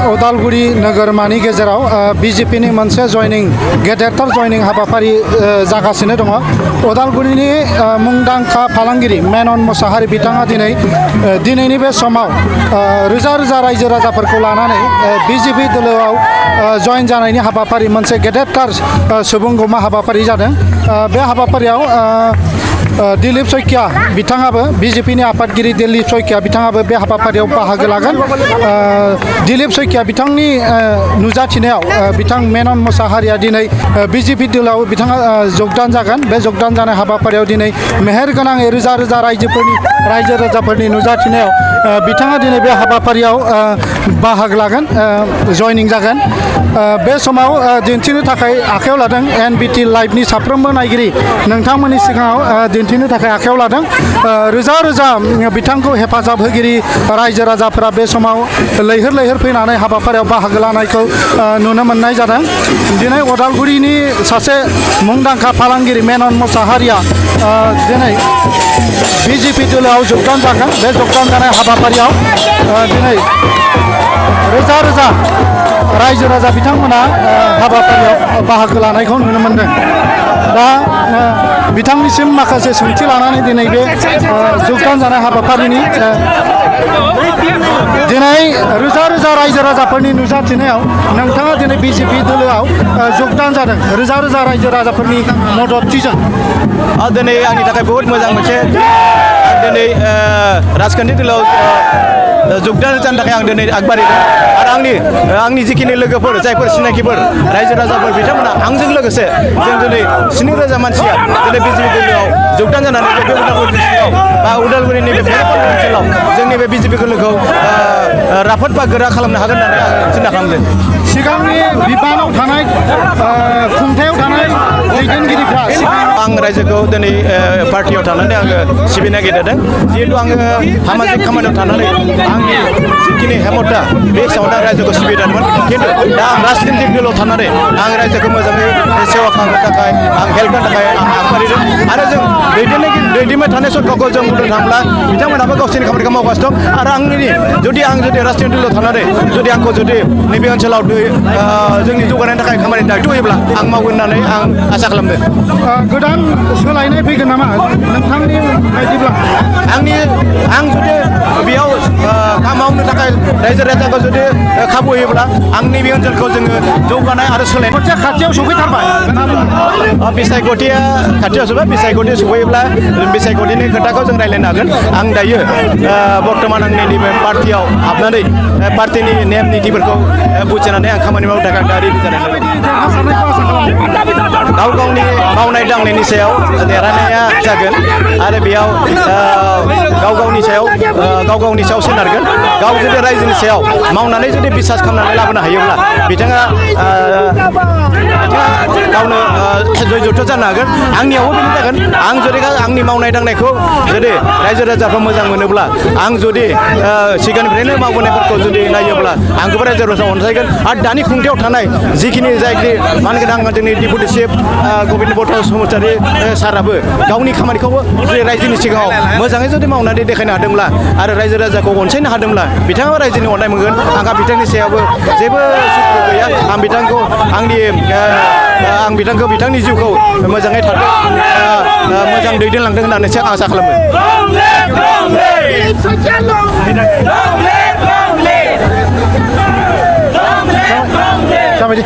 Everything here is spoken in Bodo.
उदालगुरि नोगोरमानि गेजेराव बिजेपिनि मोनसे गेदेरथार जयनिं हाबाफारि जागासिनो दङ। उदालगुरिनि मुंदांखा फालांगिरि मेनन मोसाहारि बिथाङा दिनैनि बे समाव रोजा रोजा रायजो राजाफोरखौ लानानै बिजेपि दोलोआव जयेन जानायनि हाबाफारि मोनसे गेदेरथार सुबुंगौमा हाबाफारि जादों। बे हाबाफारियाव दिलीप शइकिया बिथाङाबो बिजेपिनि आफादगिरि दिलीप शइकिया बिथाङाबो बे हाबाफारियाव बाहागो लागोन। दिलीप शइकिया बिथांनि नुजाथिनायाव बिथां मेनन मोसाहारिया दिनै बिजेपि दोलोआव बिथाङा जगदान जागोन। बे जगदान जानाय हाबाफारियाव दिनै मेहेरगोनाङै रोजा रोजा रायजो राजाफोरनि नुजाथिनायाव बिथाङा दिनै बे हाबाफारियाव बाहागो लागोन, जयनिं जागोन। बे समाव दिन्थिनो थाखाय आखायाव लादों NBT लाइभनि साफ्रोमबो नायगिरि नोंथांमोननि सिगाङाव दिन्थिनो थाखाय आखायाव लादों। रोजा रोजा बिथांखौ हेफाजाब होगिरि रायजो राजाफोरा बे समाव लैहोर लैहोर फैनानै हाबाफारियाव बाहागो लानायखौ नुनो मोननाय जादों। दिनै उदालगुरिनि सासे मुंदांखा फालांगिरि मेनन मोसाहारिया दिनै बिजेपि दोलोआव जगदान जागोन। बे जगदान जानाय हाबाफारियाव दिनै रोजा रोजा रायजो राजा बिथांमोना हाबाफारियाव बाहागो लानायखौ नुनो मोनदों। दा बिथांनिसिम माखासे सोंथि लानानै दिनै बे जगदान जानाय हाबाफारिनि दिनै रोजा रोजा रायजो राजाफोरनि नुजाथिनायाव नोंथाङा दिनै बिजेपि दोलोआव जगदान जादों रोजा रोजा रायजो राजाफोरनि मददथिजों। दिनै आंनि थाखाय बहुत मोजां मोनसे दिनै राजखान्थि दोलोआव जगदान जानो थाखाय आं दिनै आगबारिदों आरो आंनि जिखिनि लोगोफोर जायफोर सिनाखिफोर रायजो राजाफोर बिथांमोना आंजों लोगोसे जों दिनै 7,000 मानसिया दिनै बिजेपि दोलोआव जगदान जानानै बे उदालगुरि डिस्ट्रिक्टआव बा उदालगुरिनि बे भैरबकुन्द ओनसोलाव जोंनि बे बिजेपि दोलोखौ राफोद बा गोरा खालामनो हागोन होननानै आं सिन्था खालामदों। सिगांनि बिबानाव थानाय खुंथायाव थानाय दैदेनगिरिफ्रा आं रायजोखौ दिनै पार्टियाव थानानै आङो सिबिनो नागिरदों। जिहेतु आङो सामाजिक खामानियाव थानानै आंनि जिखिनि हेमथा बे हिसाबाव आं रायजोखौ सिबिदोंमोन। खिन्थु दा आं राजनितिक दोलोआव थानानै आं रायजोखौ मोजाङै सेवा खालामनो थाखाय आं हेल्प होनो थाखाय आं आगबारिदों आरो जों दैदेनबाय थानाय सरकारखौ जों बुंनो थाङोब्ला बिथांमोनाबो गावसोरनि खामानिखौ मावगासिनो दं आरो आं जुदि राजनितिक दोलोआव थानानै जुदि आंखौ नैबे ओनसोलाव जोंनि जौगानायनि थाखाय खामानि दायथ' होयोब्ला आं मावगोन होननानै आं आसा खालामदों। गोदान सोलायनाय फैगोन नामा नोंथांनि बायदिब्ला? आं जुदि बेयाव मावनो थाखाय रायजो राजाखौ जुदि खाबु होयोब्ला आंनि बे ओनसोलखौ जोङो जौगानाय आरो सोलायनाय खाथियाव सफैथारबाय। बिसायख'थिया खाथियाव सफैबाय। बिसायख'थि सफैयोब्ला बिसायख'थिनि खोथाखौ जों रायज्लायनो हागोन। आं दायो बर्थमान आंनि नैबे पार्टियाव हाबनानै पार्टिनि नेम निथिफोरखौ बुजिनानै आं खामानि मावनो थाखाय दा रेडि जानानै गाव गावनि मावनाय दांनायनि सायाव देरहानाया जागोन आरो बेयाव गाव गावनि सायाव सोनारगोन। गाव जुदि रायजोनि सायाव मावनानै जुदि बिसास खालामनानै लाबोनो हायोब्ला बिथाङा गावनो जयजोत जानो हागोन। आंनियावबो बेनो जागोन। आं जुदि आंनि मावनाय दांनायखौ जुदि रायजो राजाफ्रा मोजां मोनोब्ला आं जुदि सिगांनिफ्रायनो मावबोनायफोरखौ जुदि नायोब्ला आंखौबो रायजो राजा अनसायगोन। आरो दानि खुंथायाव थानाय जिखिनि मानगोनां जोंनि डिपुटि चिफ गबिन्द बर बसुमतारी साराबो गावनि खामानिखौबो जुदि रायजोनि सिगाङाव मोजाङै जुदि मावनानै देखायनो हादोंब्ला आरो रायजो राजाखौ अनसायनो हादोंब्ला बिथाङाबो रायजोनि अननाय मोनगोन। आंहा बिथांनि सायावबो जेबो सुखु गैया। आं बिथांखौ बिथांनि जिउखौ मोजाङै थाथों मोजां दैदेनलांदों होननानैसो आं आसा खालामो। जाबाय दे।